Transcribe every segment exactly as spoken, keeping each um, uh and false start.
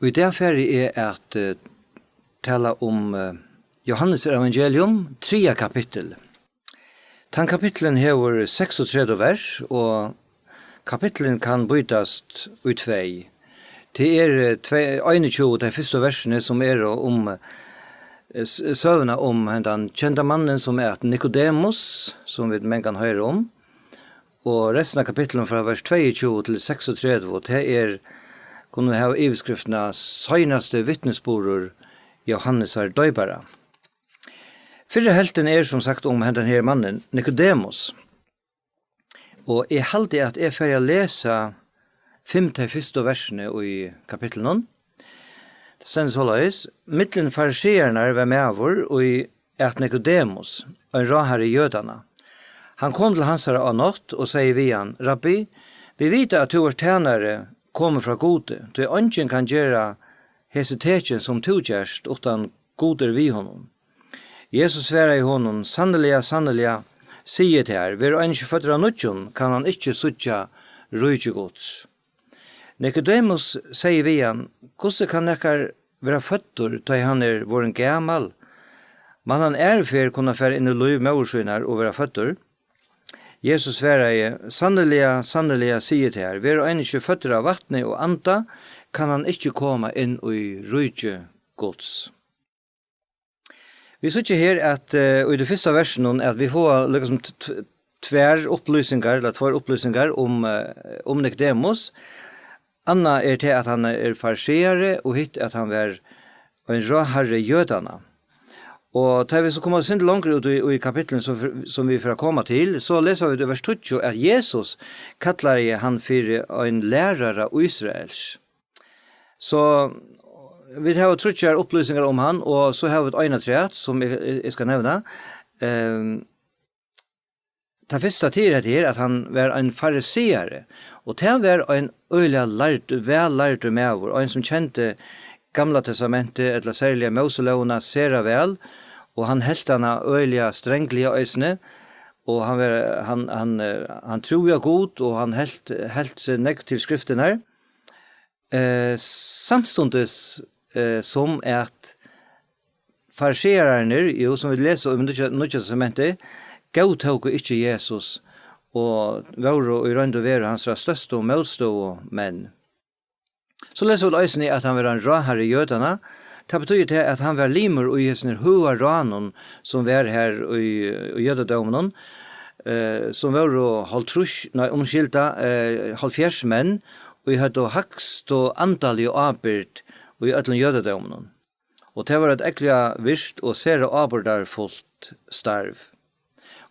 Og í dag fari eg at eh, tala um eh, Johannes evangelium, triðja kapittul. Tann kapitturin hevur seksogtretivu vers, og kapitturin kann býtast í tvey. Tað er eh, tvey, einogtjúgu, tey fyrstu versini, sum eru um eh, s- søguna um hendan kenda mannin, sum er Nikodemus, sum vit mangan hoyra um. Og restin av kapitlinum frá vers tveyogtjúgu til seksogtretivu, og tað er, kunnu vit hava yvirskriftina Seinasti vitnisburður Jóhannesar doypara. Fyrra helvtin er sum sagt um hendan her mannin, Nikodemus. Og eg haldi at eg fari at lesa fimm tey fyrstu versini í kapitlinum. Tað stendur soleiðis: Millum fariseararnar var maður, ið æt Nikodemus, ein ráðharri jødanna. Hann kom til hansara á nátt og segði við hann: Rabbi, vit vita, at tú ert tænari, komin frá Gudi, tí eingin kann gera hesi tekin, sum tú gert, uttan Gud er við honum. Jesus svaraði honum: Sanniliga, sanniliga, sigi eg tær, verður ein ikki føddur av nýggjum, kann hann ikki síggja ríki Guds. Nikodemus segði við hann: Hvussu kann nakar vera føddur, tá ið hann er vorðin gamal? Man hann aðruferð kunna fara inn í lív móður sínar og vera føddur? Jesus svaraði: Sanniliga, sanniliga, sigi eg tær, verður ein ikki føddur av vatni og anda, kann hann ikki koma inn í ríki Guds. Vit síggja her, at eh, í tí fyrsta versinum, at vit fáa líkasum t- t- tvær upplýsingar, ella tveir upplýsingar um, eh, um Nikodemus. Annað er tað, at hann er fariseari, og hitt, at hann var ein ráðharri jødanna. Og tá vit so koma eitt sindur longur út í, í kapitlinum, sum, fyr- sum vit fara at koma til, so lesa vit í vers tíggju, at Jesus kallaði hann fyri ein lærara Ísraels. So vit hava tríggjar upplýsingar um hann, og so hava vit eina afturat, sum eg, eg skal nevna. Ehm, tað fyrsta, tað er hetta her, at hann var ein fariseari, og tað var ein øgiliga lærd, væl lærdur maður, ein sum kendi Gamla Testamentið, ella serliga Móselógina, sera væl, og hann helt hana øgiliga strangliga eisini, og hann var, hann, hann, eh, hann trúði á Gud, og hann helt, helt seg nógv til skriftirnar. Eh, samstundis eh, sum at fariseararnir, jú, sum vit lesa um í Nýggja, Nýggja Testamenti, góðtóku ikki Jesus og vóru í roynd og veru hansara størstu mótstøðumenn. So lesa vit eisini, at hann var ein ráðharri jødanna. Tað betýðir tað, at hann var limur í hesum høga ráðnum, sum var har í, í jødadóminum, eh, sum vóru hálvtrýss, nei, umskylda, eh, hálvfjerðs menn, ið høvdu hægstu andaligu ábyrgd í øllum jødadóminum. Og tað var eitt ógvuliga virt og sera ábyrgdarfult starv.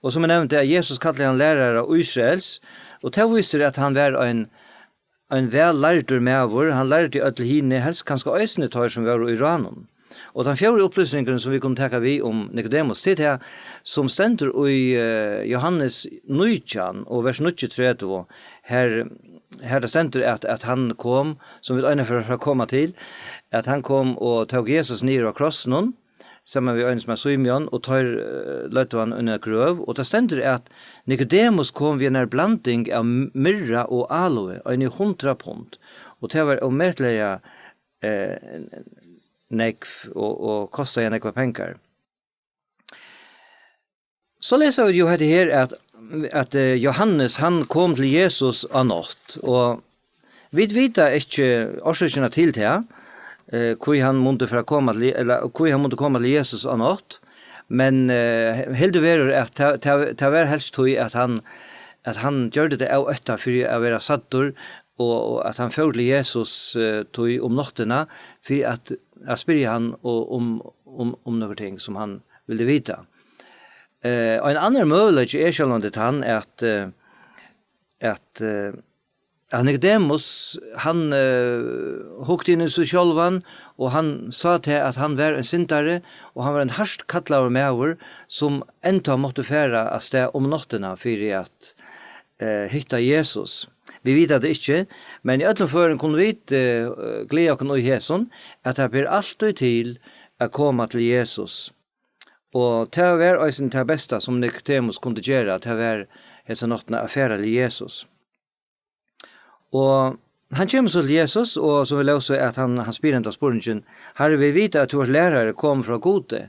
Og sum eg nevndi, at Jesus kallaði hann lærara Ísraels, og tað vísir, at hann var ein, ein væl lærdur maður. Hann lærdi øll hini, helst kanska eisini teir, sum vóru í ráðnum. Og tann fjórði upplýsingurin, sum vit kunnu taka við um Nikodemus, tað er tað, sum stendur í eh, Jóhannes nítjan og vers níggjuogtretivu, har, har tað stendur, at, at hann kom, sum vit einaferð fara at koma til, at hann kom og tók Jesus niður av krossinum, saman við einum sum er Simeon, og teir eh, løgdu hann inn í eina grøv, og tað stendur, at Nikodemus kom við einari blanding av myrra og aloe, eini hundrað pund, og tað var ómetaliga eh, nógv og, og kostaði nógvar pengar. So lesa vit jú hetta her, at, at eh, Jóhannes, hann kom til Jesus á nátt, og vit vita ikki orsøkina til tað, eh, hví hann mundi fara at koma til, ella hví hann mundi koma til Jesus á nátt, men eh, heldur verður, at tað, tað, tað var helst tí, at hann, at hann gjørdi tað av ótta fyri at vera sæddur, og, og at hann fór til Jesus eh, tí um náttina fyri at, at spyrja hann og, um, um, um nøkur ting, sum hann vildi vita. Eh, ein annar møguleiki er sjálvandi tann, at, eh, at, eh, at Nikodemus, hann eh, hugdi inn í seg sjálvan, og hann sá til, at hann var ein syndari, og hann var ein hart kallaður maður, sum enntá mátti fara av stað um náttina fyri at eh, hitta Jesus. Vit vita tað ikki, men í øllum førum kunnu vit eh, gleða okkum í hesum, at tað ber altíð til at koma til Jesus. Og tað var eisini tað besta, sum Nikodemus kundi gera, tað var hesa náttina at fara til Jesus. Og Hann kemur so til Jesus, og sum vit lósu, at hann, hann spyr henda spurningin: "Harri, vit vita, at tú ert lærari, komin frá Gudi.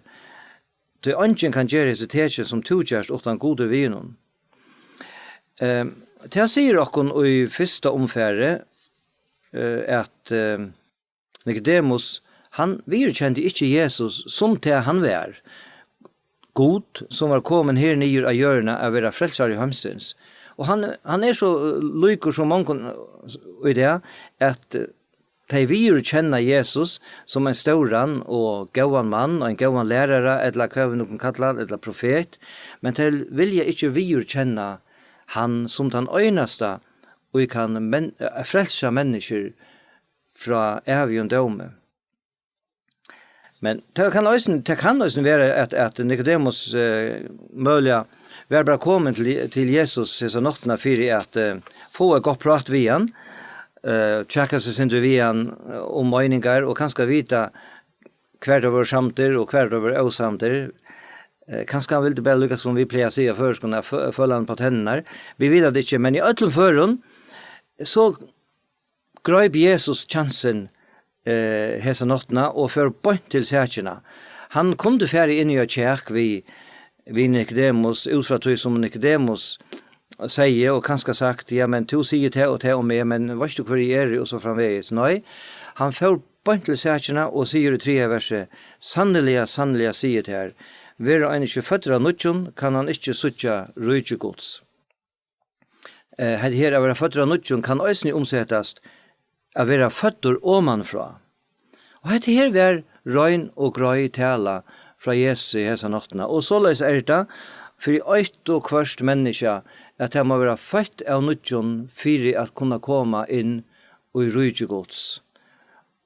Tí eingin kann gera hesi tekin, sum tú gert, uttan Gud er við honum." Ehm, tað sigur okkum í fyrsta umfari, eh, at, ehm, Nikodemus, hann viðurkendi ikki Jesus sum tað hann var. Gud, sum var komin her niður á jørðina at vera frelsari heimsins. Og hann, hann er so, eh, líkur sum mongum, eh, í dag, at, eh, tey viðurkenna Jesus sum ein stóran og góðan mann, ein góðan lærara, ella hvat vit nú kunnu kalla hann, ella profet, men tey vilja ikki viðurkenna hann sum tann einasta, ið kann men-, eh, frelsa menniskjur frá ævigum dómi. Men tað kann eisini, tað kann eisini vera, at, at Nikodemus, eh, møguliga var bara komin til, til Jesus hesa náttina fyri at, eh, fáa eitt gott prát við hann, eh, tjekka seg sindur við hann, eh, um meiningar, og kanska vita hvar teir vóru samdir og hvar teir vóru ósamdir. Eh, kanska hann vildi bara, líka sum vit plaga at siga á føroyskum, at fø-, føla hann på tenninar. Vit vita tað ikki, men í øllum førum, so greip Jesus kjansin, eh, hesa náttina og fór beint til sakina. Hann kundi farið inn í eitt kjak við, við Nikodemus, út frá tí sum Nikodemus segði, og kanska sagt: "Ja, men tú sigur tað og tað um meg, men veitst tú, hvør eg eri?" og so framvegis. Nei, hann fór beint til sakina og sigur í triðja versi: "Sanniliga, sanniliga, sigi eg tær, verður ein ikki føddur av nýggjum, kann hann ikki síggja ríki Guds." Eh, hetta her, at vera føddur av nýggjum, kann eisini umsetast at vera føddur omanfrá. Og hetta her var rein og greið tala frá Jesusi hesa náttina. Og soleiðis er tað fyri eitt og hvørt menniskja, at tað má vera føtt av nýggjum fyri at kunna koma inn í ríki Guds.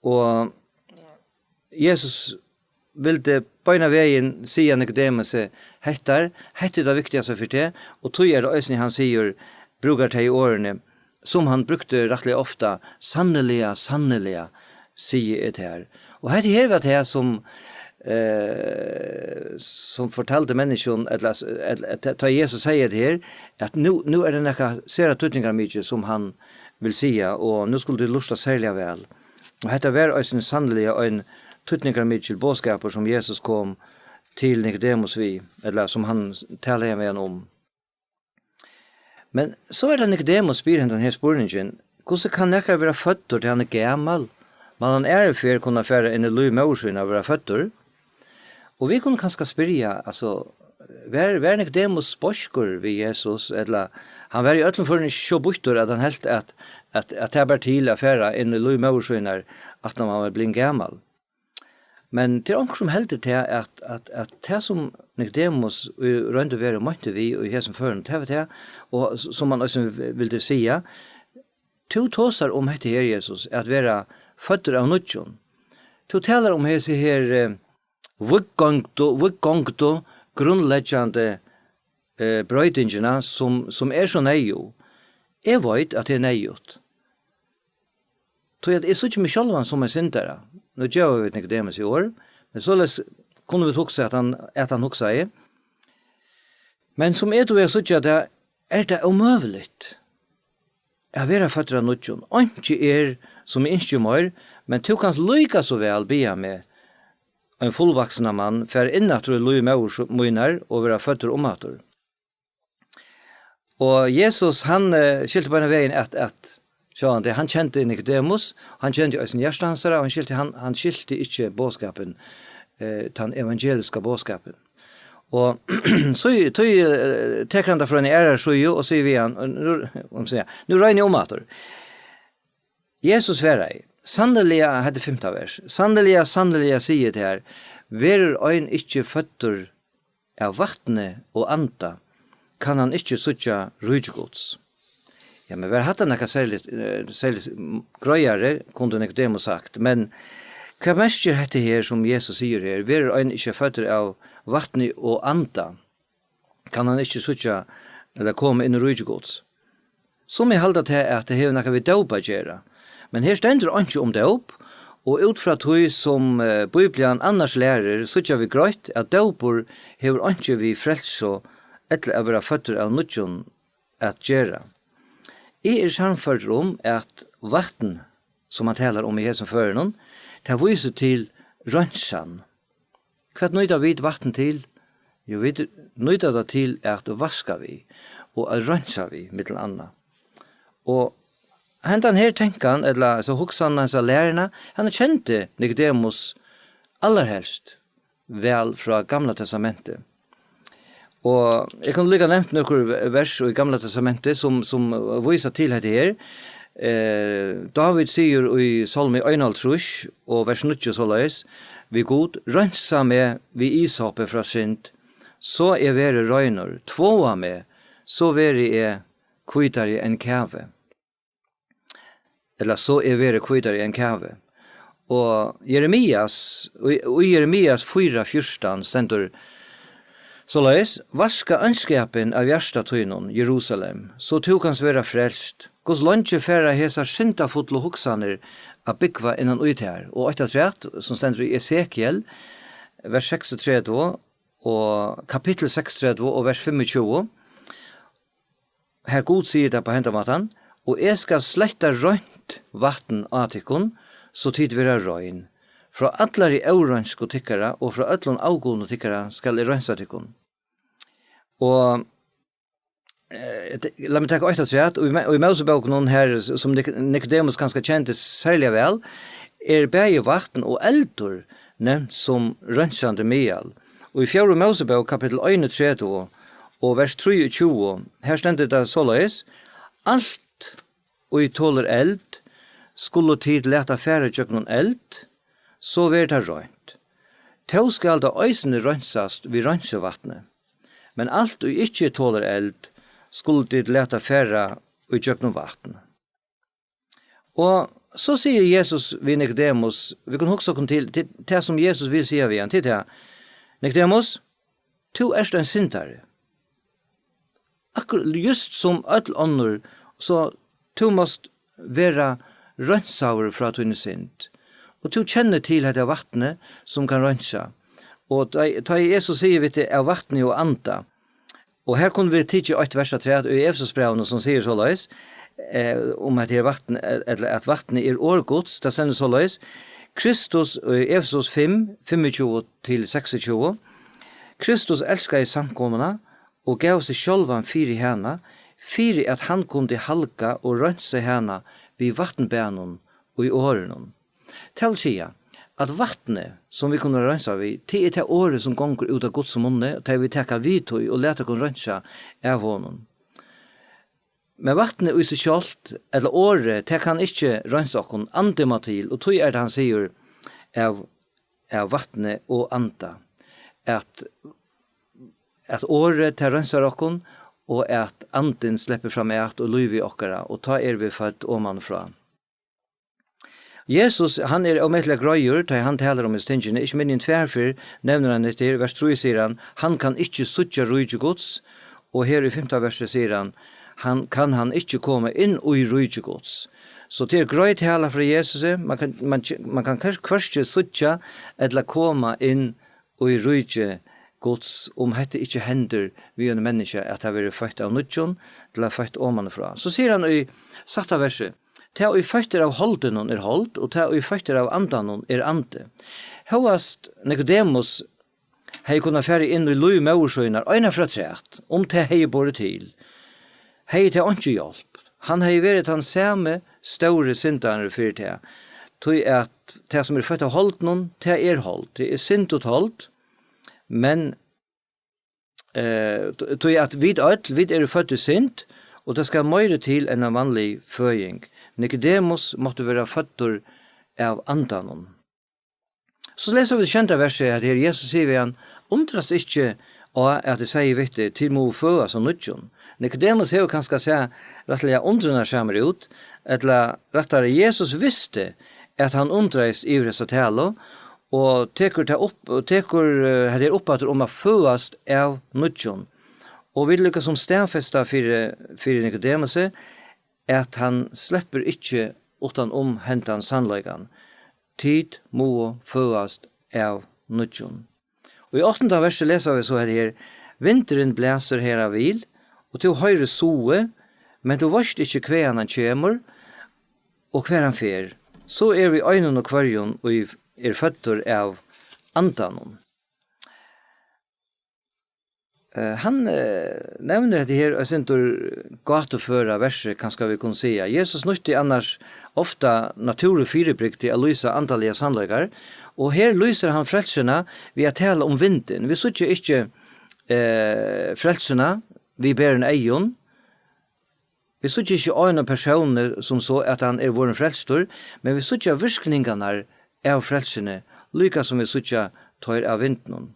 Og Jesus vildi beinan vegin siga Nikodemusi: "Hettar, hetta er tað viktigasta fyri teg", og tí er tað eisini, hann sigur, brúkar tey orðini, sum hann brúkti rættiliga ofta: "Sanniliga, sanniliga, sigi eg tær." Og hetta her var tað, sum, eh, sum fortaldi menniskjum, ella, ella, at tá Jesus segði hetta her, at nú, nú er tað nakað sera týdningarmikið, sum hann vil siga, og nú skulu tit lurta serliga væl. Og hetta var eisini sanniliga ein týdningarmikil boðskapur, sum Jesus kom til Nikodemus við, ella sum hann talaði við hann um. Men so er tað, Nikodemus spyr hendan her spurningin: "Hvussu kann nakar vera føddur, tá hann er gamal? Man hann aðru ferð kunna fara inn í lív móður sínar og vera føddur?" Og vit kunnu kanska spyrja, altso, var, var Nikodemus beiskur við Jesus, ella hann var í øllum førum ikki so býttur, at hann helt, at, at, at tað bar til at fara inn í lív móður sínar, aftan um hann var blivin gamal? Men tað er onkur, sum heldur tað, at, at, at tað, sum Nikodemus í roynd og veru meinti við í hesum førum, tað var tað, og s-, sum hann eisini v-, vildi siga: "Tú tosar um hetta her, Jesus, at vera føddur av nýggjum. Tú talar um hesi her, eh, víðgongdu, víðgongdu, grundleggjandi, eh, broytingina, sum, sum er so neyðug. Eg veit, at tað er neyðugt. Tí at eg síggi meg sjálvan sum ein syndara." Nú geva vit Nikodemus í orð, men soleiðis kunnu vit hugsa, at hann, at hann hugsaði. "Men sum eg dugi at síggja tað, er tað ómøguligt at vera føddur av nýggjum. Einki er, sum eg ynski mær, men tú kanst líka so væl biðja meg, ein fullvaksnan mann, fara inn aftur í lív móður s-, mínar og vera føddur umaftur." Og Jesus, hann, eh, skilti beinan vegin at, at, sjálvandi, hann kendi Nikodemus, hann kendi eisini hjarta hansara, og hann skilti, hann, hann skilti ikki boðskapin, eh, tann evangeliska boðskapin. Og so, tí, eh, tekur hann tað frá eini aðrari síðu og sigur við hann, og nú, um siga, nú royni eg um aftur. Jesus svaraði: "Sanniliga", hetta er fimta vers, "sanniliga, sanniliga, sigi eg tær, verður ein ikki føddur av vatni og anda, kann hann ikki síggja ríki Guds." Ja, men var hatta nakað serligt, eh, serligt, mm, greiðari, kundi Nikodemus sagt, men hvat merkir hetta her, sum Jesus sigur her: "Verður ein ikki føddur av vatni og anda, kann hann ikki síggja ella koma inn í ríki Guds"? Summi halda tað, at tað hevur nakað við dóp at gera. Men her stendur einki um dóp, og út frá tí, sum, eh, Bíblian annars lærir, síggja vit greitt, at dópur hevur einki við frelsu ella at vera føddur av nýggjum at gera. Eg eri sannførdur um, at vatn, sum hann talar um í hesum førinum, tað vísir til reinsan. Hvat nýta vit vatn til? Jú, vit nýta tað til at vaska við og at reinsa við, millum annað. Og hendan her tankan, ella so hugsanin hans av læruna, hann kendi Nikodemus allarhelst væl frá Gamla Testamenti. Og eg kann líka nevnt nøkur vers í Gamla Testamenti sum, sum vísa til hetta her. Eh, Dávid sigur í Sálmi einoghálvtrýss og vers níggju soleiðis: "Við Gud, reinsa meg við ísopi frá synd, so eg verði reinur, tváa meg, so verði eg hvítari enn kavi." Ella so eg verði hvítari enn kavi. Og Jeremias, í, í Jeremias fýra fjúrtan stendur soleiðis: "Vaska ónskapin av hjarta tínum, Jerusalem, so tú kanst vera frelst. Hvussu leingi fara hesar syndafullu hugsanir at búgva innan í tær?" Og eitt afturat, sum stendur í Esekiel, vers seksogtretivu, og kapittul seksogtretivu og vers fimmogtjúgu, har Gud sigur tað á hendan mátan: "Og eg skal sletta reint vatn á tykkum, so tit verða rein. Frá allari óreinsku tykkara og frá øllum avgudum tykkara skal eg reinsa tykkum." Og, eh, te-, lat meg taka eitt afturat. Og í Me-, og í Mósebókunum her, s-, sum Nik-, Nikodemus kanska kendi serliga væl, er bæði vatn og eldur nevnt sum reinsandi miðal. Og í fjórðu Mósebók, kapittul einogtretivu og vers trýogtjúgu, her stendur tað soleiðis: "Alt, ið tolir eld, skulu tit lata fara gjøgnum eld, so verður tað reint. Tó skal tað eisini reinsast við reinsivatni. Men alt, ið ikki tolir eld, skulu tit lata fara í gjøgnum vatn." Og so sigur Jesus við Nikodemus, vit kunnu hugsa okkum til, til tað, sum Jesus vil siga við hann, til tað: "Nikodemus, tú ert ein syndari. Akkur-, júst sum øll onnur, so tú mást vera reinsaður frá tíni synd. Og tú kennir til hetta vatnið, sum kann reinsa." Og tá, tá Jesus sigur við teg: "Av vatni og anda." Og her kunnu vit tikið eitt vers afturat í Efesusbrævinum, sum sigur soleiðis, eh, um at her vatn, eh, ella at vatnið er orð Guds, tað stendur soleiðis: Kristus, í Efesus fimm, fimmogtjúgu til seksogtjúgu: "Kristus elskaði samkomuna og gav seg sjálvan fyri hana, fyri at hann kundi halga og reinsa hana við vatnbaðnum í orðinum." Tað vil siga, at vatnið, sum vit kunnu reinsa við, tað er tað orðið, sum gongur út av Guds munni, tað vit taka við tí og lata okkum reinsa av honum. Men vatnið í seg sjálvt, ella orðið, tað kann ikki reinsa okkum, andi má til, og tí er tað, hann sigur, av, av vatni og anda, at, at orðið, tað reinsar okkum, og at andin sleppur fram at og lívið okkara, og tá eru vit fødd omanfrá. Jesus, hann er ómetaliga greiður, tá ið hann talar um hesi tingini. Ikki minni enn tvær ferð nevnir hann hetta her. Vers trý sigur hann: "Hann kann ikki síggja ríki Guds." Og her í fimta versi sigur hann: "Hann, kann hann ikki koma inn í ríki Guds." So tað er greið tala frá Jesusi. Man kann, man, man kann hvør-, hvørki síggja ella koma inn í ríki Guds, um hetta ikki hendir við einum menniskja, at tað verður føtt av nýggjum, ella føtt omanfrá. So sigur hann í sætta versi: "Tað, ið føtt er av holdinum, er hold, og tað, ið føtt er av andanum, er andi." Hóast Nikodemus hevði kunnað farið inn í lív móður sínar, eina ferð afturat, um tað hevði borið til, hevði tað einki hjálpt. Hann hevði verið tann sami stóri syndarin fyri tað, tí at tað, sum er føtt av holdinum, tað er hold, tað er syndut hold, men, eh, tí at vit øll, vit eru fødd í synd, og tað skal meiri til enn ein vanlig føðing. Nikodemus mátti vera føddur av andanum. So lesa vit sjeynda versið, at her Jesus sigur við hann: "Undrast ikki á, at eg sigi við teg, tit mugu føðast av nýggjum." Nikodemus hevur kanska sæð rættiliga undrunarsamur út, ella rættari, Jesus visti, at hann undraðist yvir hesa talu, og tekur tað upp, og tekur, eh, hetta her upp aftur um at føðast av nýggjum. Og vit líka sum staðfesta fyri, fyri Nikodemusi, at hann sleppur ikki uttan um hendan sannleikan. Tit mugu føðast av nýggjum. Og í áttanda versi lesa vit so hetta her: "Vindurin blæsur har hann vil, og tú hoyrir suðið, men tú veitst ikki, hvaðani hann kemur, og hvar hann fer, so er við einum og hvørjum, ið er føddur av Andanum. Eh, hann, eh, nevnir hetta her, eitt sindur gátuføra versi, kanska vit kunnu siga. Jesus nýtti annars ofta náttúrufyribrigdi at lýsa andaligar sannleikar, og her lýsir hann frelsuna við at tala um vindin. Vit síggja ikki, eh, frelsuna við berum eygum. Vit síggja ikki á einum persóni sum so, at hann er vorðin frelstur, men vit síggja virkningarnar av frelsuni, líka sum vit síggja teir av vindinum.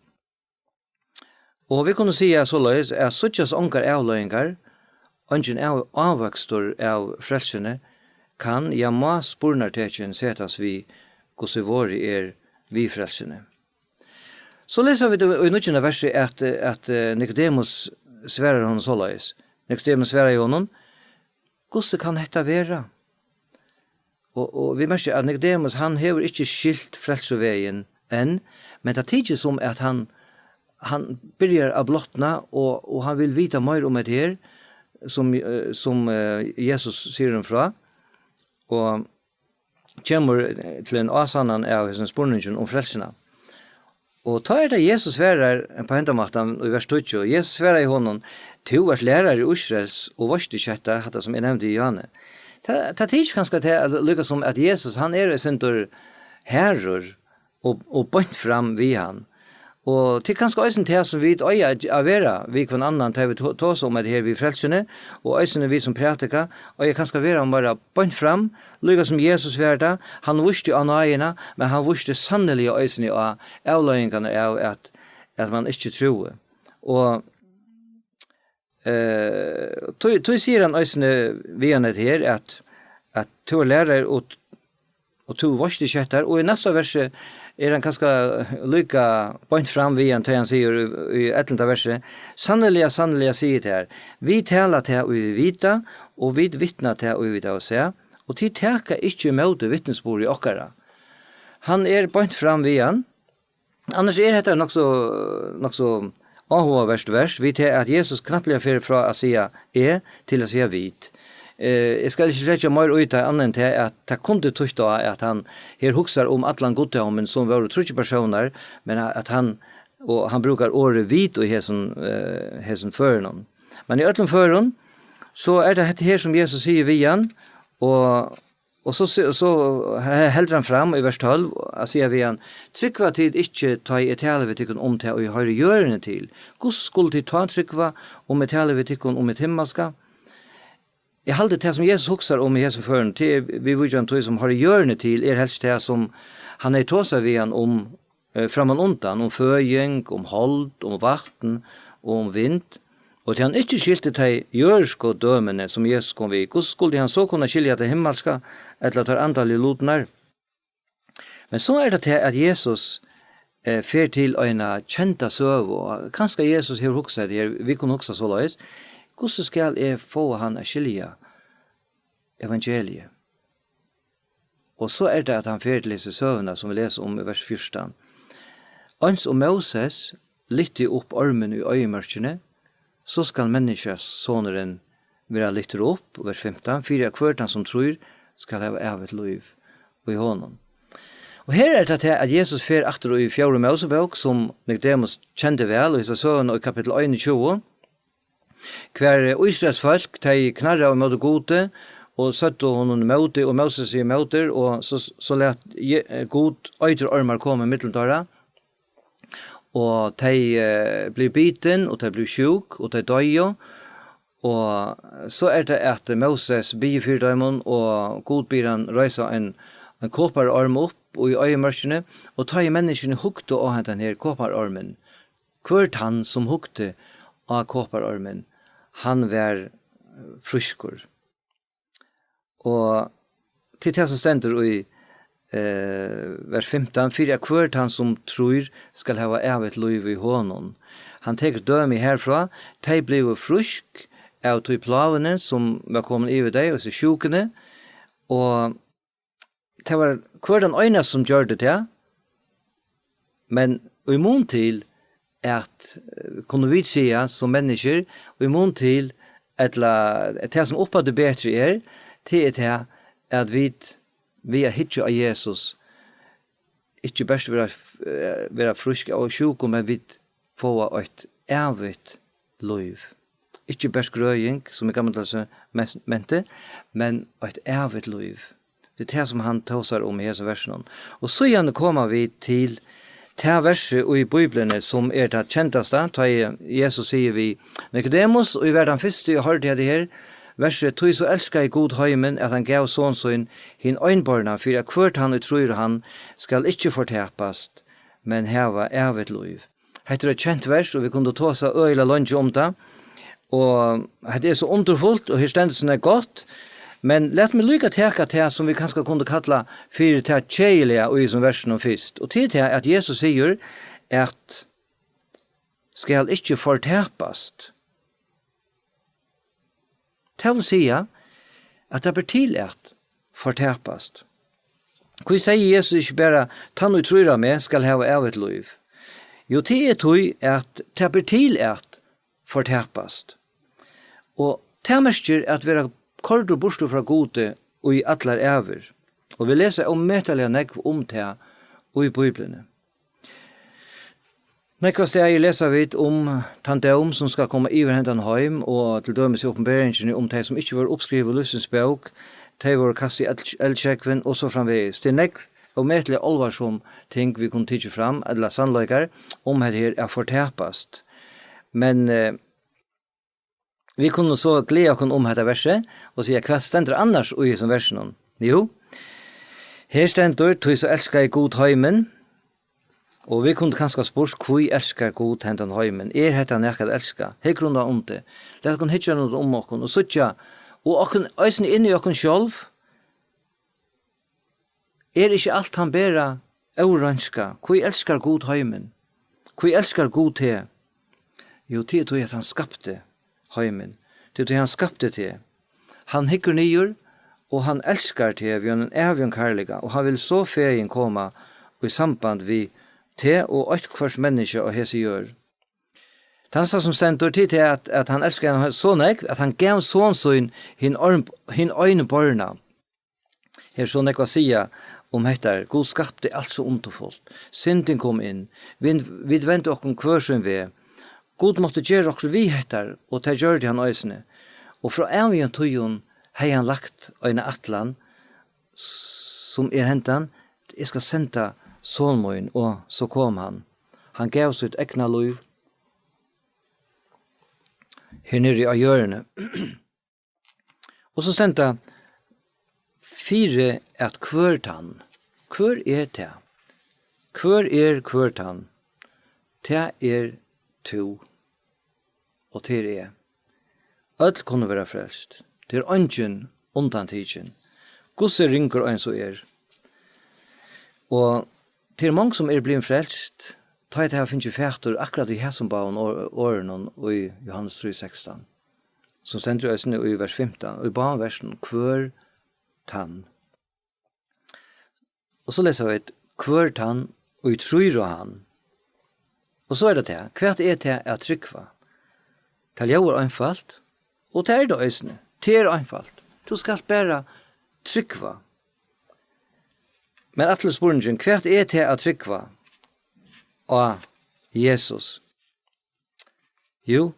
Og vit kunnu siga soleiðis, at síggjast ongar avleiðingar, eingin av-, ávøkstur av frelsuni, kann, ja, má spurnartekin setast við, hvussu vorðið er við frelsuni. So lesa vit í, í níggjunda versi, at, at, eh, Nikodemus svarar honum soleiðis. Nikodemus svarar honum: "Hvussu kann hetta vera?" Og, og vit merkja, at Nikodemus, hann hevur ikki skilt frelsuvegin enn, men tað tykist sum, at hann, hann byrjar at blotna, og, og hann vil vita meira um hetta her, sum, eh, sum, eh, Jesus sigur honum frá, og kemur, eh, til ein ásannan av hesum spurningin um frelsuna. Og tá er tað, Jesus svarar på hendan mátan í vers tíggju. Jesus svaraði honum: "Tú ert lærari Ísraels og veitst ikki hetta, hatta sum eg nevndi í Jóhanne." Tað, tað tykist kanska tað, at líka sum at Jesus, hann er eitt sindur harður og, og beint fram við hann. Og tað er kanska eisini tað sum vit eiga at, at vera við hvønn annan, tá vit to-, tosa um hetta her við frelsuni, og eisini vit sum prædika, eiga kanska at vera meira beint fram, líka sum Jesus var tað. Hann vísti á náðina, men hann vísti sanniliga eisini á avleiðingarnar av at, at mann ikki trúði. Og, eh, tí, tí sigur hann eisini við hann hetta her, at, at tú ert lærari og, og tú veitst ikki hetta. Og í næsta versi er hann kanska líka beint fram við hann, tá hann sigur í, í ellivta versi: "Sanniliga, sanniliga, sigi eg tær, vit tala tað, ið vit vita, og vit vitna tað, ið vit hava sæð, og tit taka ikki ímóti vitnisburði okkara." Hann er beint fram við hann. Annars er hetta nokk so, nokk so áhugavert vers, við tað at Jesus knappliga fer frá at siga "eg" til at siga "vit". Eh, eg skal ikki leggja meir í tað, annað enn tað, at tað kundi týtt á, at hann her hugsar um allan guddómin, sum vóru tríggir persónar, men at hann, og hann brúkar orðið "vit" í hesum, eh, hesum førinum. Men í øllum førum, so er tað hetta her, sum Jesus sigur við hann, og Og so, so, so he-, heldur hann fram í vers tólv at siga við hann: "Trúgva tit ikki, tá eg tali við tykkum um tað, ið hoyrir jørðini til? Hvussu skulu tit tá trúgva, um eg tali við tykkum um hitt himmalska?" Eg haldi, tað sum Jesus hugsar um í hesum førum, tað er viðvíkjandi tí, sum hoyrir jørðini til, er helst tað, sum hann hevði tosað við hann um, eh, frammanundan, um føðing, um hold, um vatn og um vind. Og tí hann ikki skilti tey jørðsku dømini, sum Jesus kom við, hvussu skuldi hann so kunna skilja tað himmalska ella tær andaligu lutirnar? Men so er tað tað, at Jesus, eh, fer til eina kenda søgu, og kanska Jesus hevur hugsað her, vit kunnu hugsa soleiðis: "Hvussu skal eg fáa hann at skilja evangeliið?" Og so er tað, at hann fer til hesa søguna, sum vit lesa um í vers fjúrtan: "Eins og Móses lyfti upp ormin í oyðimørkini, so skal Menniskjusonurin verða lyftur upp", vers fimtan, "fyri at hvør tann, sum trýr, skal hava ævigt lív í honum." Og her er tað tað, at Jesus fer aftur í fjórðu Mósebók, sum Nikodemus kendi væl, og hesa søguna í kapittul einogtjúgu, hvar Ísraels fólk, tey knarraðu móti Gudi og søgdu honum ímóti og Mósesi ímóti, og so, so læt Je-, Gud eiturormar koma millum teirra, og tey, eh, blivu bitin, og tey blivu sjúk, og tey doyðu. Og so er tað, at Móses biður fyri teimum, og Gud biður hann reisa ein, ein koparorm upp í oyðimørkini, og tá ið menniskjuni hugdu á hendan her koparormin, hvør tann, sum hugdi á koparormin, hann var, eh, frískur. Og til tað, sum stendur í, eh, vers fimtan: "Fyri at hvør tann, sum trýr, skal hava ævigt lív í honum." Hann tekur dømi herfrá: tey blivu frísk av tí pláguni, sum var komin yvir tey, og so sjúkuni, og tað var hvør tann einasti, sum gjørdi tað, men í mun til at, eh, kunnu vit siga sum menniskjur, í mun til, ella tað sum uppaftur betri er, tað er tað, at vit við at hyggja á Jesus, ikki bert vera, eh, vera frísk av sjúku, men vit fáa eitt ævigt lív. Ikki bert grøðing, sum í gamla menti, men eitt ævigt lív. Tað er tað, sum hann tosar um í hesum versinum. Og síðani koma vit til tað versið í Bíbliuni, sum er tað kendasta, tá ið Jesus sigur við Nikodemus, og eg var tann fyrsti, og hoyrdi hetta her, versið: "Tí so elskaði Gud heimin, at hann gav son sín hin einborna, fyri at hvør tann, ið trýr á hann, skal ikki fortapast, men hava ævigt lív." Hetta er eitt kent vers, og vit kundu tosa øgiliga leingi um tað. Og hetta er so undurfult, og her stendur so nógv gott, men lat meg líka taka tað, sum vit kanska kundu kalla fyri tað keðiliga í hesum versinum fyrst. Og tað er tað, at Jesus sigur, at skal ikki fortapast. Tað vil siga, at tað ber til at fortapast. Hví segði Jesus ikki bara: "Tann, ið trýr á meg, skal hava ævigt lív"? Jú, tað er tí, at tað ber til at fortapast. Og tað merkir at vera koyrdur burtur frá Gudi í allar ævir. Og vit lesa ómetaliga nógv um tað í Bíbliuni. Nógvastaðni lesa vit um tann dóm, sum skal koma yvir hendan heim, og til dømis í Opinberingini um tey, sum ikki vóru uppskrivað í lívsins bók, tey vóru kastað í eld-, eldsjógvin og so framvegis. Tað er nógv ómetaliga álvarsom ting, vit kunnu tikið fram, ella sannleikar, um hetta her at fortapast. Men, eh, vit kunnu so gleða okkum um hetta versið og siga, hvat stendur annars í hesum versinum? Jú, her stendur: "Tí so elskaði Gud heimin." Og vit kundu kanska spurt: "Hví elskar Gud hendan heimin? Er hetta nakað at elska?" Hygg rundan um teg. Lat okkum hyggja rundan um okkum og síggja, og okkum, eisini inn í okkum sjálv. Er ikki alt hann bara óroynska? Hví elskar Gud heimin? Hví elskar Gud teg? Jú, tað er tí, at hann skapti heimin. Tað er tí, hann skapti teg. Hann hyggur niður, og hann elskar teg við einum ævigum kærleika, og hann vil so fegin koma í samband við teg og eitt hvørt menniskja á hesi jørð. Tað næsta sum stendur, tað er tað, at, at hann elskar hana so nógv, at hann gav son sín hin orm-, hin einborna. Her er so nógv at siga um hetta. Gud skapti alt so undurfult. Syndin kom inn. Vit, vit vendu okkum hvør sín veg. Gud mátti gera okkurt við hetta, og tað gjørdi hann eisini. Og frá ævigum tíðum hevði hann lagt eina ætlan, sum er hendan: "Eg skal senda son mín, og so kom hann." Hann gav sítt egna lív her niðri á jørðini. Og so stendur: "Fyri at hvør tann." Hvør er tað? Hvør er hvør tann? Tað er tú. Og tað er eg. Øll kunnu vera frelst. Tað er eingin undantikin. Hvussu ringur ein so er. Og tað er mong, sum eru blivin frelst, tá ið tey hava fingið fatur akkurát í hasum báðum or-, orðunum í Jóhannes trý sekstan, sum stendur eisini í vers fimtan, og í báðum versunum: "Hvør tann." Og so lesa vit: "Hvør tann, ið trýr á hann." Og so er tað tað: "Hvat er tað at trúgva?" Tað ljóðar einfalt, og tað er tað eisini. Tað er einfalt. Tú skalt bara trúgva. Men aftur spurningin: hvat er tað at trúgva á Jesus? Jú,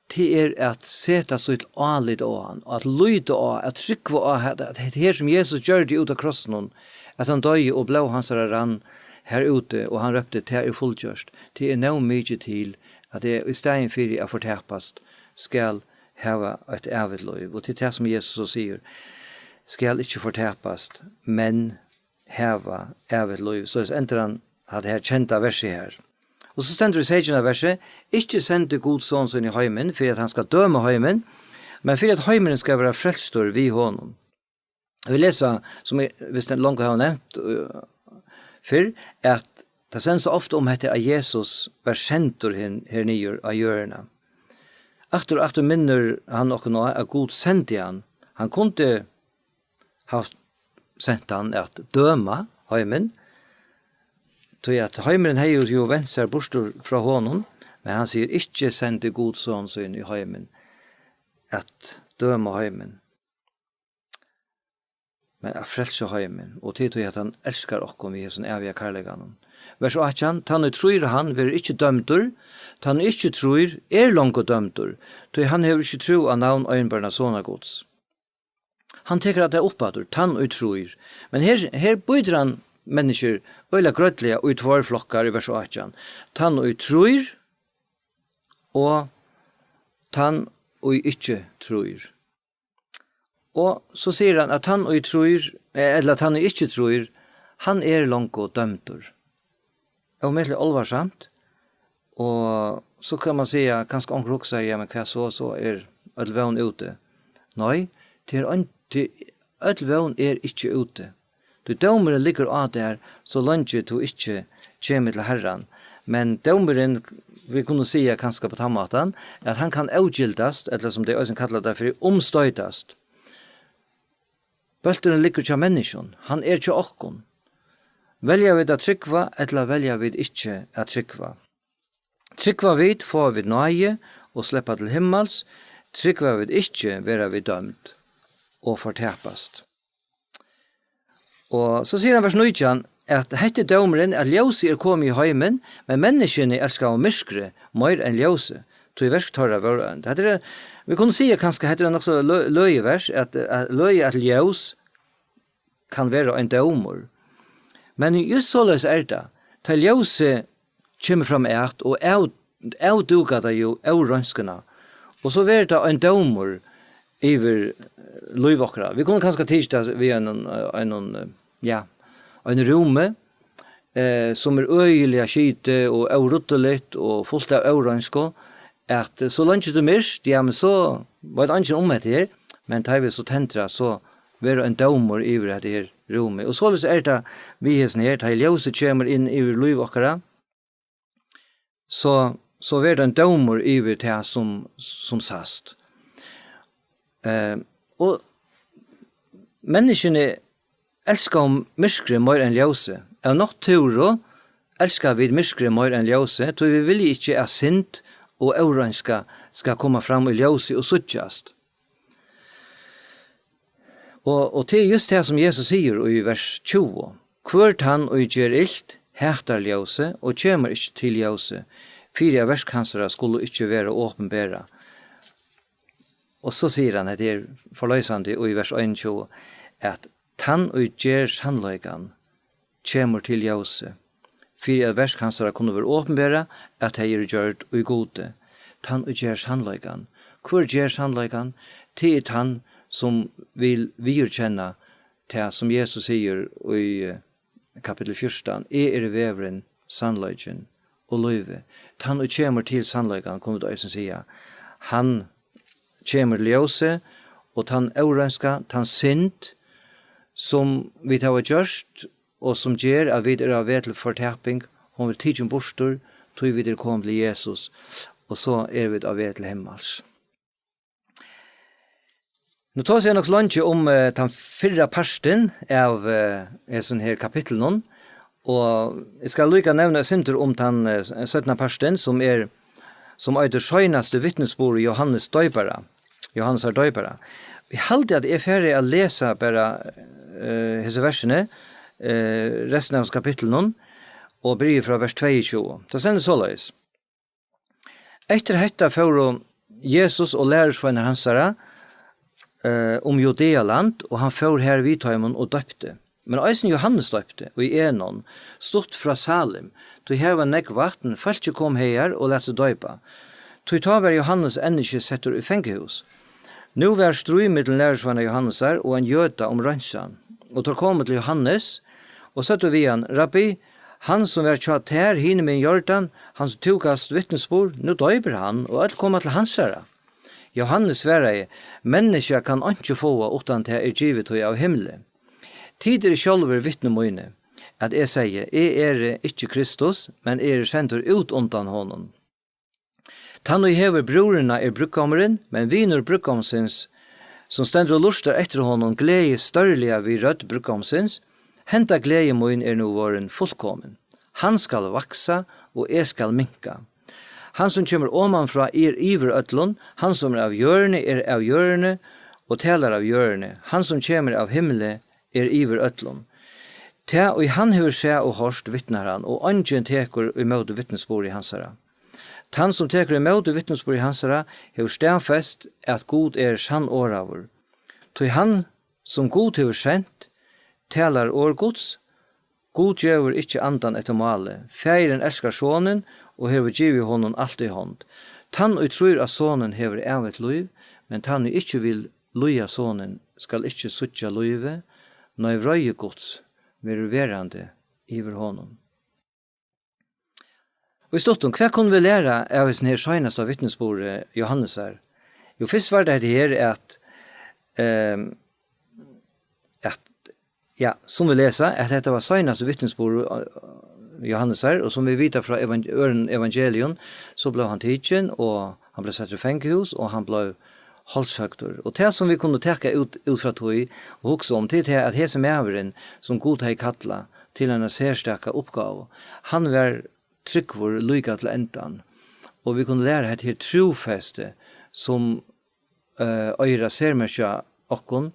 tað er at seta sítt álit á hann, at líta á, at trúgva á, at, at hetta her, sum Jesus gjørdi út á krossinum, at hann doyði og blóð hansara rann har úti, og hann rópti: "Tað er fullgjørt." Tað er nóg mikið til, at eg í staðin fyri at fortapast, skal hava eitt ævigt lív. Og tað er tað, sum Jesus so sigur: "Skal ikki fortapast, men hava ævigt lív." So endar hann at her kenda versi her. Og so stendur í seytjanda versi: "Ikki sendi Gud son sín í heimin, fyri at hann skal døma heimin, men fyri at heimurin skal vera frelstur við honum." Og vit lesa, sum eg vist longu havi nevnt, øh, fyrr, at tað stendur so ofta um hetta, at Jesus var sendur hin-, her niður á jørðina. Aftur og aftur minnir hann okkum á, at Gud sendi hann. Hann kundi havt sent hann at døma heimin, tí at heimurin hevði jú vent sær burtur frá honum, men hann sigur: "Ikki sendi Gud son sín í heimin at døma heimin." men at frelsa heimin, og til tí at hann elskar okkum við hesum æviga kærleikanum. Vers átjan: Tann ið trýr á hann, verður ikki dømdur, tann ið ikki trýr, er longu dømdur, tí hann hevur ikki trúð á navn einborna Sonar Guds. Hann tekur hatta upp aftur, tann ið trýr. Men her, her býtur hann menniskjur øgiliga greiðliga í tveir flokkar í vers átjan. Tann ið trýr og tann ið ikki trýr. Og so sigur hann, at tann ið trýr, eh, ella tann ið ikki trýr, hann er longu dømdur. Ómetaliga álvarsamt. Og so kann man siga, kanska onkur hugsar, ja, men hvat so, so er øll vón úti. Nei, tað er ein, tað, øll vón er ikki úti. Tí dómurin liggur á tær, so leingi tú ikki kemur til Harran. Men dómurin, vit kunnu siga kanska á tann mátan, at hann kann ógildast, ella sum tey eisini kalla tað fyri, umstoytast. Bólturin liggur hjá menniskjum, hann er hjá okkum. Velja vit at trúgva, ella velja vit ikki at trúgva? Trúgva vit, fáa vit náði og sleppa til himmals. Trúgva vit ikki, verða vit dømd og fortapast. Og so sigur hann, vers nítjan, at hetta er dómurin, at ljósið er komið í heimin, men menniskjuni elskaðu myrkrið meir enn ljósið, tí verk teirra vóru ónd. Hetta er, vit kunnu siga kanska, hetta er nokk so lø-, løgið vers, at, at løgið, at ljós kann vera ein dómur. Men júst soleiðis er tað. Tá ljósið kemur fram at og av, avdúkar tað jú óroynskuna. Og so verður tað ein dómur yvir, eh, lív okkara. Vit kunnu kanska tikið tað við einum, eh, einum, eh, ja, einum rúmi, eh, sum er øgiliga skitið og óruddiligt og fult av óroynsku, at, eh, so leingi tað er myrkt, ja, men so veit eingin um hetta her, men tá vit so tendra, so verður ein dómur yvir hetta her rúmið. Og soleiðis er tað við hesum her, tá ljósið kemur inn yvir lív okkara, so, so verður ein dómur yvir tað sum, sum sæst. Eh, og menniskjuni elskaðu myrkrið meir enn ljósið. Av náttúru elska vit myrkrið meir enn ljósið, tí vit vilja ikki, at synd og óroynska skal koma fram í ljósið og síggjast. Og, og tað er júst tað, sum Jesus sigur í vers tjúgu: Hvør tann, ið ger ilt, hatar ljósið og kemur ikki til ljósið, fyri at verk hansara skulu ikki verða opinberað. Og so sigur hann, hetta er forloysandi, í vers einogtjúgu, at tann, ið ger sannleikan, kemur til ljósið, fyri at verk hansara kunnu verða opinberað, at tey eru gjørd í Gudi. Tann, ið ger sannleikan. Hvør ger sannleikan? Tað er tann, sum vil viðurkenna tað, sum Jesus sigur í, eh, kapittul fjúrtan: Eg eri vegurin, sannleikin og lívið. Tann, ið kemur til sannleikan, kunnu vit eisini siga, hann kemur ljósið, og tann óroynska, tann synd, sum vit hava gjørt, og sum ger, at vit eru á veg til fortaping, hon verður tikin burtur, tí vit eru komin til Jesus, og so eru vit á veg til himmals. Nú tosi eg nokk so leingi um, eh, tann fyrra partin av, eh, hesum her kapitlinum, og eg skal líka nevna eitt sindur um tann, eh, seinna partin, sum er, sum eitur Seinasti vitnisburður Jóhannes Doypara, Jóhannesar Doypara. Eg haldi, at eg fari at lesa bara, eh, hesi versini, eh, restina av kapitlinum, og byrji frá vers tveyogtjúgu. Tað stendur soleiðis: Eftir hetta fóru Jesus og lærisveinar hansara, eh, um Judealand, og hann fór har við teimum og doypti. Men eisini Jóhannes doypti í Enon, stutt frá Salim, tí har var nógv vatn, fólkið kom hagar og læt seg doypa. Tí tá var Jóhannes enn ikki settur í fangahús. Nú var stríð millum lærisveinar Jóhannesar og ein jøda um reinsan, og teir komu til Jóhannes og søgdu við hann: Rabbi, hann, sum var hjá tær hinumegin Jordan, hann, sum tú gavst vitnisburð, nú doypir hann, og øll koma til hansara. Jóhannes svaraði: Menniskja kann einki fáa, uttan tað er givið tí av himli. Tit eru sjálvir vitni míni, at eg segði: Eg eri ikki Kristus, men eg eri sendur út undan honum. Tann, ið hevur brúðrina, er brúðgómurin, men vinur brúðgómsins, sum stendur og lurtar eftir honum, gleðist stórliga við rødd brúðgómsins. Henda gleði mín er nú vorðin fullkomin. Hann skal vaksa, og eg skal minka. Hann, sum kemur omanfrá, er yvir øllum. Hann, sum er av jørðini, er av jørðini og talar av jørðini. Hann, sum kemur av himli, er yvir øllum. Tað, ið hann hevur sæð og hoyrt, vitnar hann, og eingin tekur ímóti vitnisburði hansara. Tann, sum tekur ímóti vitnisburði hansara, hevur staðfest, at Gud er sannorðaður. Tí hann, sum Gud hevur sent, talar orð Guds. Gud gevur ikki andan eftir máli. Faðirin elskar Sonin og hevur givið honum alt í hond. Tann, ið trýr á Sonin, hevur ævigt lív, men tann, ið ikki vil lýða Sonin, skal ikki síggja lívið, nei, vreiði Guds verður verandi yvir honum. Og í stuttum, hvat kunnu vit læra av hesum her seinasta vitnisburði Jóhannesar? Jú, fyrst var tað hetta her, at, ehm, at, ja, sum vit lesa, at hetta var seinasti vitnisburður, eh, Jóhannesar, og sum vit vita frá evang-, øðrum evangelium, so bleiv hann tikin, og hann bleiv settur í fangahús, og hann bleiv hálshøgdur. Og tað, sum vit kunnu taka út, út frá tí og hugsa um, tað er tað, at hesin maðurin, sum Gud hevði kallað til eina serstaka uppgávu, hann var trúgvur líka til endan. Og vit kunnu læra hetta her trúfesti, sum, eh, eigur at sermerkja okkum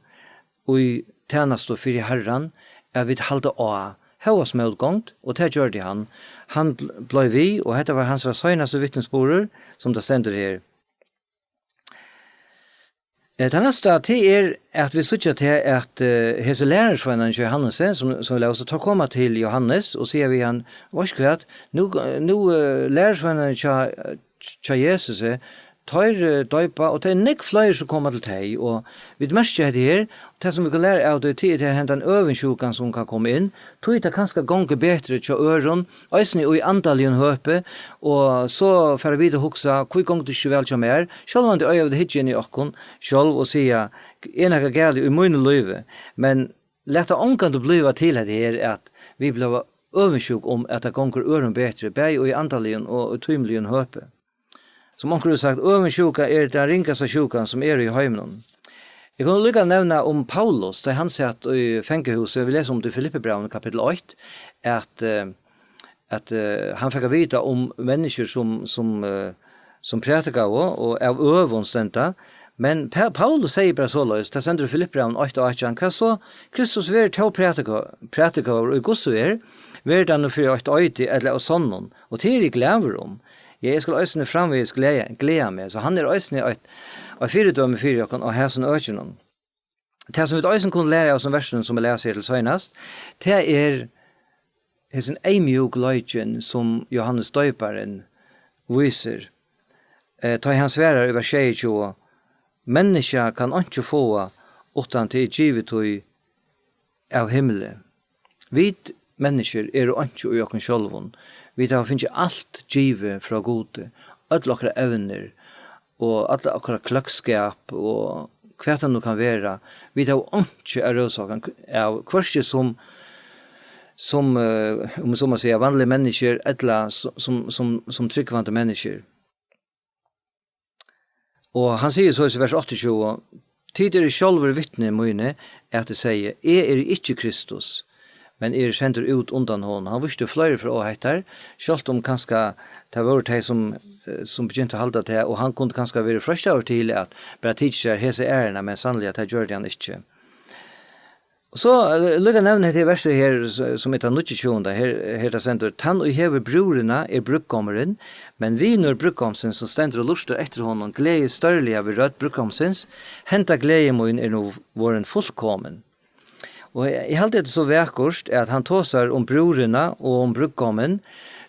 í tænastu fyri Harran, at vit halda á, hóast mótgongd, og tað gjørdi hann. Hann bl-, bleiv við, og hetta var hansara seinasti vitnisburður, sum tað stendur her. Eh, tað næsta, tað er, at vit síggja til, at, eh, hesi lærisveinarnir hjá Johannesi, sum, sum vit lesa, teir koma til Johannes og siga við hann: "Veitst hvat, nú, nú, eh, lærisveinarnir hjá, hjá Jesusi, teir, eh, doypa, og tað er nógv fleiri, sum koma til tey, og vit merkja hetta her, tað, sum vit kunnu læra av tí, tað er, tað er hendan øvundsjúkan, sum kann koma inn, tí tað kanska gongur betri hjá øðrum, eisini í andaligum høpi, og so fara vit at hugsa: Hví gongur tað ikki væl hjá mær?" Sjálvandi eiga vit at hyggja inn í okkum sjálv og siga: "Er nakað galið í mínum lívi?" Men lat tað ongantíð blíva til hetta her, at vit blíva øvundsjúk um, at tað gongur øðrum betri, bæði í andaligum og í tímiligum høpi. Sum onkur hevur sagt, øvundsjúka er tann ringasta sjúkan, sum er í heiminum. Eg kann líka nevna um Paulus, tá hann sat í fangahúsi, vit lesa um tað í Filippibrævinum, kapittul eitt, at, eh, at, eh, hann fekk at vita um menniskjur, sum, sum, eh, sum prædikaðu, og av øvum stenda. Men Pa-, Paulus segði bara soleiðis, tað stendur í Filippibrævinum eitt og átjan: "Hvat so? Kristus verður tó prædika-, prædikaður í hvussu er, verður tað nú fyri eitt eiti ella av sonnum, og tað eri eg glaður um. Ja, eg skal eisini framvegis gleða, gleða meg." So hann er eisini eitt, eitt fyridømi fyri okkum á hasum økinum. Tað, sum vit eisini kunnu læra av hesum versunum, sum eg las her til seinast, tað er hesin eyðmjúkleikin, sum Jóhannes Doyparin vísir, eh, tá ið hann svarar í vers sjeyogtjúgu: "Menniskja kann einki fáa, uttan tað er givið tí av himli." Vit menniskjur eru einki í okkum sjálvum. Vit hava fingið alt givið frá Gudi, øll okkara evnir og alla okkara kløkskap og hvat tað nú kann vera. Vit hava einki at rósa okkum av, hvørki sum, sum, eh, um so má siga, vanlig menniskjur ella s-, sum, sum, sum trúgvandi menniskjur. Og hann sigur so í vers áttaogtjúgu: "Tit eru sjálvir vitni míni, at eg segði: Eg eri ikki Kristus, men eg eri sendur út undan honum." Hann vísti fleiri ferð á hetta, sjálvt um kanska tað vóru tey, sum, eh, sum begyntu at halda tað, og hann kundi kanska verið freistaður til at bara tikið sær hesa æruna, men sanniliga, tað gjørdi hann ikki. Og so, eh, líka nevna hetta her versið her, s-, sum er tað níggjuogtjúgunda, her, her tað stendur: "Tann, ið hevur brúðrina, er brúðgómurin, men vinur brúðgómsins, sum stendur og lurtar eftir honum, gleðist stórliga við rødd brúðgómsins. Henda gleði mín er nú vorðin fullkomin." Og eg, eg haldi, hetta er so vakurt, at hann tosar um brúðrina og um brúðgómin,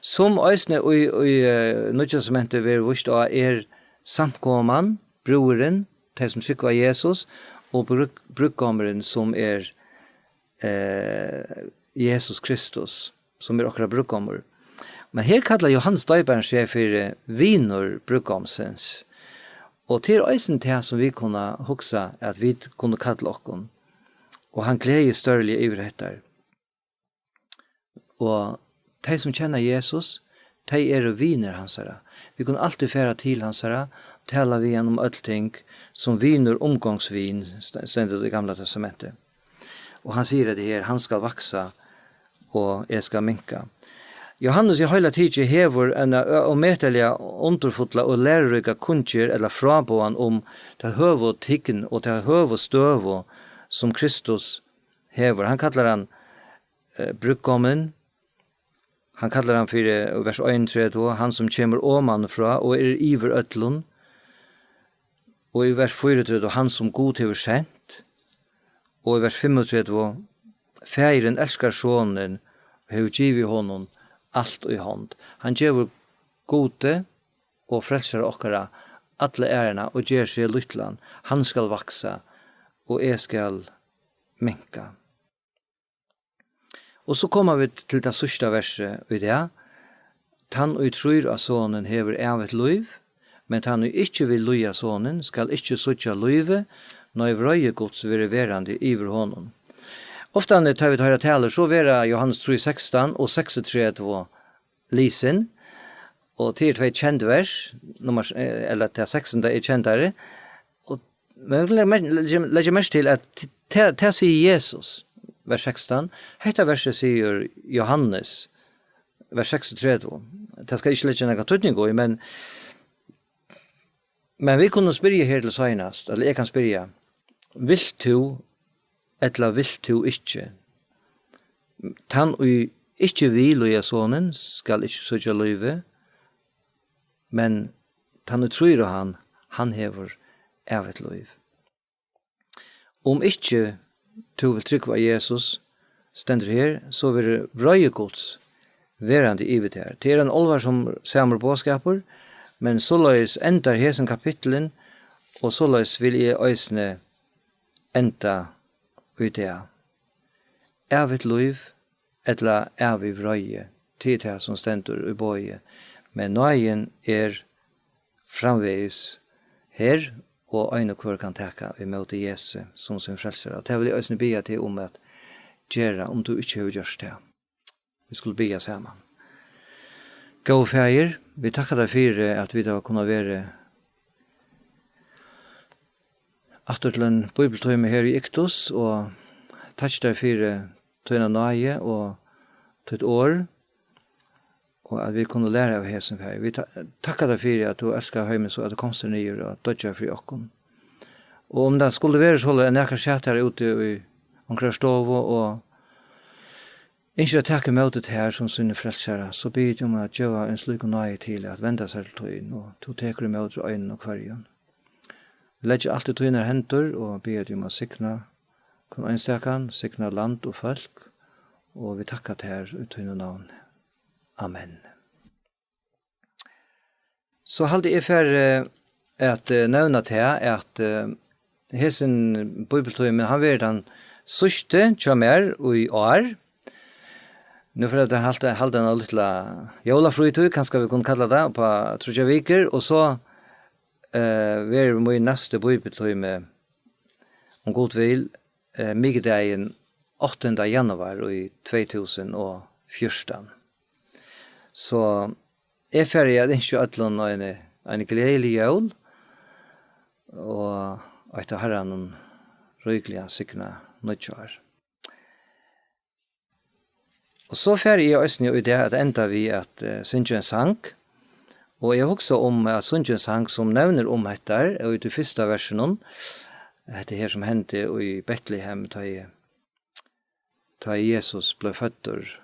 sum eisini í, í, eh, Nýggja Testamenti verður víst á, er samkoman, brúðurin, tey, sum trúgva á Jesus, og brúð-, brúðgómurin, sum er, eh, Jesus Kristus, sum er okkara brúðgómur. Men her kallar Jóhannes Doyparin seg fyri vinur brúðgómsins. Og tað er eisini tað, sum vit kunnu hugsa, at vit kunnu kalla okkum. Og hann gleðist stórliga yvir hetta. Og tey, sum kenna Jesus, tey eru vinir hansara. Vit kunnu altíð fara til hansara, tala við hann um øll ting, sum vinur umgangsvin, st-, stendur í Gamla Testamenti. Og hann sigur hetta her: "Hann skal vaksa, og eg skal minka." Jóhannes í heila tikið hevur eina ø-, ómetaliga undurfulla og læruríka kunngerð ella fráboðan um ta høgu tign og ta høgu støðu, sum Kristus hevur. Hann kallar hann, eh, brúðgómin. Hann kallar hann fyri, í vers einogtretivu, hann sum kemur oman frá og er yvir øllum. Og í vers fýraogtretivu, hann sum Gud hevur sent. Og í vers fimmogtretivu, Faðirin elskar Sonin og hevur givið honum alt í hond. Hann gevur Gudi og frelsara okkara alla æruna og ger seg lítlan. Hann skal vaksa, og eg skal minka. Og so koma vit til tað síðsta versið í dag. Tann, ið trýr á Sonin, hevur ævigt lív, men tann, ið ikki vil lýða Sonin, skal ikki síggja lívið, nei, vreiði Guds verður verandi yvir honum. Oftani, tá vit hoyra talur, so verða Jóhannes trý sekstan og seksogtretivu lisin, og tað eru tvey kend vers, nummar, eh, ella tað sekstanda er kendari, og, men legg mer-, legg, legg merki til, at t-, tað, tað sigur Jesus, vers sekstan, hetta versið sigur Jóhannes, vers seksogtretivu. Tað skal eg ikki leggja nakran týdning í, men, men vit kunnu spyrja her til seinast, ella eg kann spyrja, vilt tú ella vilt tú ikki? Tann, ið ikki vil lýða Sonin, skal ikki síggja lívið, men tann, ið trýr á hann, hann hevur ævigt lív. Um ikki tú vilt trúgva á Jesus, stendur her, so verður vreiði Guds verandi yvir tær. Tað er ein álvarsamur boðskapur, men soleiðis endar hesin kapittulin, og soleiðis vil eg eisini enda í dag. Ævigt lív ella ævig vreiði, tað er tað, sum stendur í boði. Men náðin er framvegis her, og ein og hvør kann taka ímóti Jesusi sum sín frelsara. Og tað vil eg eisini biðja teg um at gera, um tú ikki hevur gjørt tað. Vit skulu biðja saman. Góði Faðir, vit takka tær fyri, at vit hava kunnað verið aftur til ein bíbliutíma her í Iktus, og takk tær fyri tína náði og títt orð, og at vit kunnu læra av hesum, Faðir. Vit ta-, takka tær fyri, at tú elskar heimin so, at tú komst her niður og doyggjar fyri okkum. Og um tað skuldi verið soleiðis, at nakar sat her úti í onkrari stovu og ynskir at taka ímóti tær sum sín frelsara, so biði eg teg um at geva ein slíkan náði til at venda sær til tín, og tú tekur ímóti einum og hvørjum. Leggi alt í tínar hendur og biði teg um at signa hvønn einstakan, signa land og fólk, og vit takka tær í tínum navni. Amen. So haldi eg fari, eh, at, eh, nevna tað, at, eh, hesin bíbliutímin, hann verður tann síðsti hjá mær í ár. Nú fari eg at halda, halda eina lítla jólafrítíð, kanska vit kunnu kalla tað, upp á tríggjar vikur, og so, eh, verður mín næsti bíbliutími, um Gud vil, eh, mikudagin áttanda januar í tvey túsund og fjúrtan. So eg fari at ynskja øllum eini, eini gleðilig jól og eitt av Harranum ríkliga signað nýggjár. Og so fari eg eisini í dag at enda við at, eh, syngja ein sang. Og eg hugsi um at syngja ein sang sum nevnir um hetta, og í tí fyrsta versinum, hetta her sum hendi í Betlehem, tá ið, tá ið Jesus bleiv føddur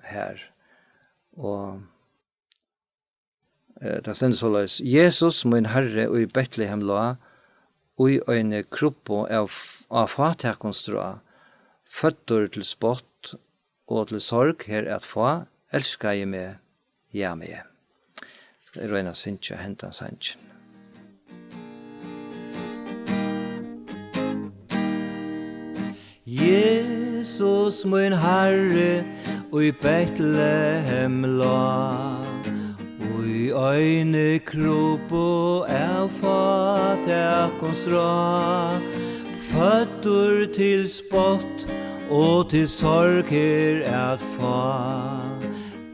her. Og Eh, tað stendur soleiðis: Jesus, mín Harri, í Betlehem lá, í eini krubbu av, á fátækum strá, føddur til spott og til sorg her at fá, elskaði meg, ja, meg. Eg royni at syngja hendan sangin. Jesus, mín Harri, í Betlehem lá, í eini krubbu av fátækum strá, føddur til spott og til sorg her at fá.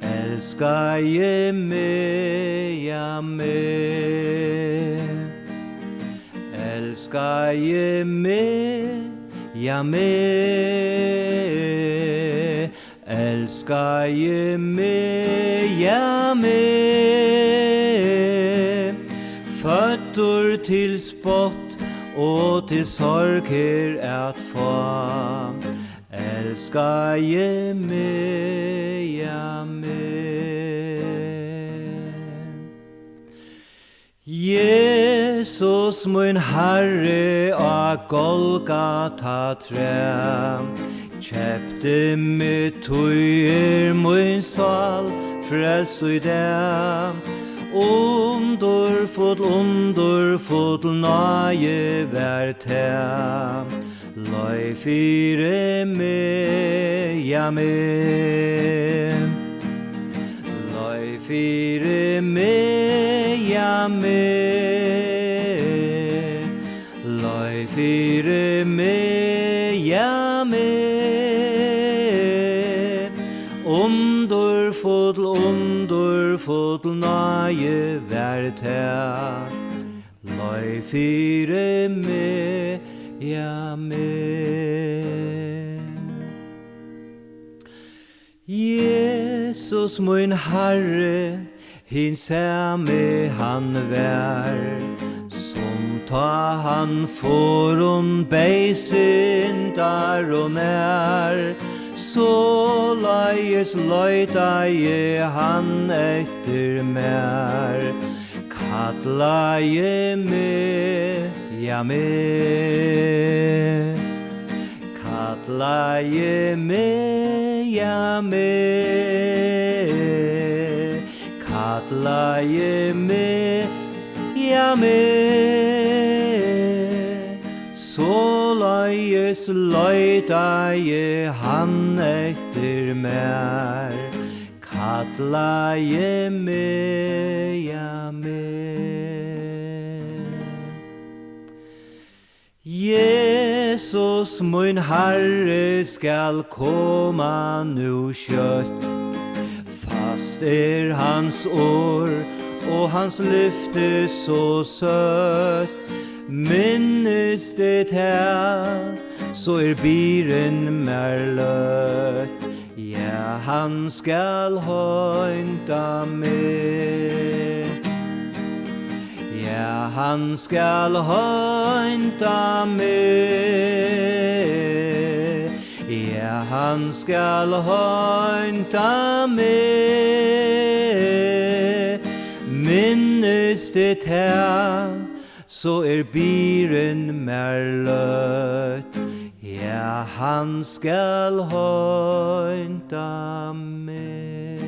Elskaði meg, ja, meg. Elskaði meg, ja, meg. Elskaði meg, ja, meg. Føddur til spott og til sorg her at fá. elskaði meg, ja, meg. Jesus, mín Harri, á Golgata træ, keypti meg, tí er mín sál frelst í dag. Undurfull, undurfull náði var tað. Leið fyri meg, ja, meg. Leið fyri meg, ja, meg. Leið fyri meg, ja, meg. Undurfull, undurfull náði var tað. Leið fyri meg, ja, meg. Jesus, mín Harri, hin sami hann var, sum tá hann forðum beyð syndar og nær. Soleiðis leitaði hann eftir mær, kallaði meg, ja, meg. Kallaði meg, ja, meg. Kallaði meg, ja, meg. Soleiðis leitaði hann eftir mær, kallaði meg, ja, meg. Jesus, mín Harri, skal koma nú skjótt. Fast er hans orð og hans lyfti so søtt. Minnist eg tað, so er byrðin mær løtt. Ja, hann skal heinta meg. Ja, hann skal heinta meg. Ja, hann skal heinta meg. Minnist eg tað, so er byrðin mær løtt. Ja, hann skal heinta meg.